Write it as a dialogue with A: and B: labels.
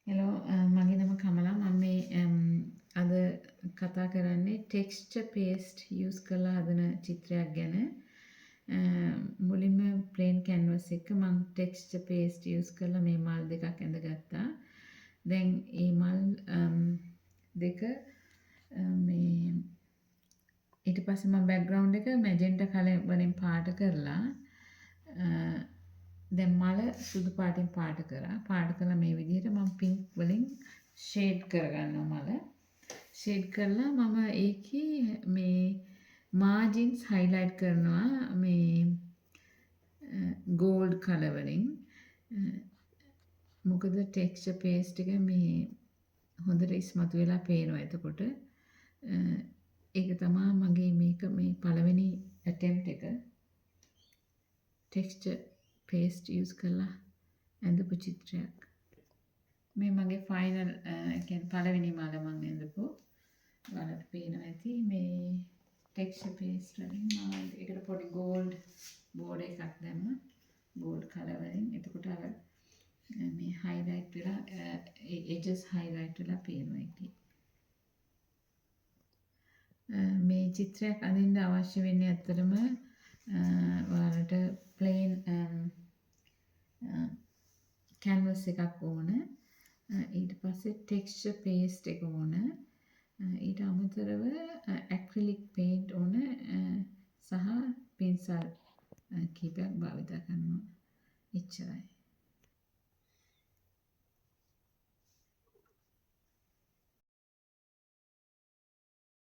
A: Hello, මගේ නම කමලා. මම මේ අද කතා කරන්නේ ටෙක්ස්චර් පේස්ට් යූස් කරලා හදන චිත්‍රයක් ගැන. මුලින්ම ප්ලේන් කැන්වස් එක මං ටෙක්ස්චර් පේස්ට් යූස් කරලා මේ මල් දෙකක් ඇඳගත්තා. දැන් ඒ මල් දෙක මේ ඊට පස්සේ මම බැක්ග්‍රවුන්ඩ් එක මැජෙන්ටා කලර් වලින් පාට කරලා, දැන් මල සුදු පාටින් පාට කරා. පාට කරලා මේ විදිහට මම පින්ක් වලින් ෂේඩ් කරගන්නවා මල. ෂේඩ් කරලා මම ඒකේ මේ මාජින්ස් හයිලයිට් කරනවා මේ ගෝල්ඩ් කලර් වලින්. මොකද ටෙක්ස්චර් පේස්ට් එක මේ හොඳට ඉස්මතු වෙලා පේනවා එතකොට. ඒක තමා මගේ මේක මේ පළවෙනි ඇටෙම්ප්ට් එක. ටෙක්ස්චර් පේස්ට් යූස් කරලා ඇඳපු චිත්‍රයක්. මේ මගේ ෆයිනල්, ඒ කියන්නේ පළවෙනි මල මං ඇඳපු. ඔයාලට පේනවා ඇති මේ ටෙක්ස්චර් පේස්ට් වලින් මම ඒකට පොඩි ගෝල්ඩ් බෝඩර් එකක් දැම්මා. ගෝල්ඩ් කලර් වලින්. එතකොට අර මේ හයිලයිට් වෙලා, ඒ එජස් හයිලයිට් වෙලා පේනවා ඒකේ. මේ චිත්‍රයක් අඳින්න අවශ්‍ය වෙන්නේ ඇත්තටම ඔයාලට ප්ලේන් කැන්වස් එකක් ඕන. ඊට පස්සේ ටෙක්ස්චර් පේස්ට් එක ඕන. ඊට අමතරව ඇක්‍රිලික් පේන්ට් ඕන සහ පින්සල් කීපයක් භාවිතා කරනවා. එච්චරයි.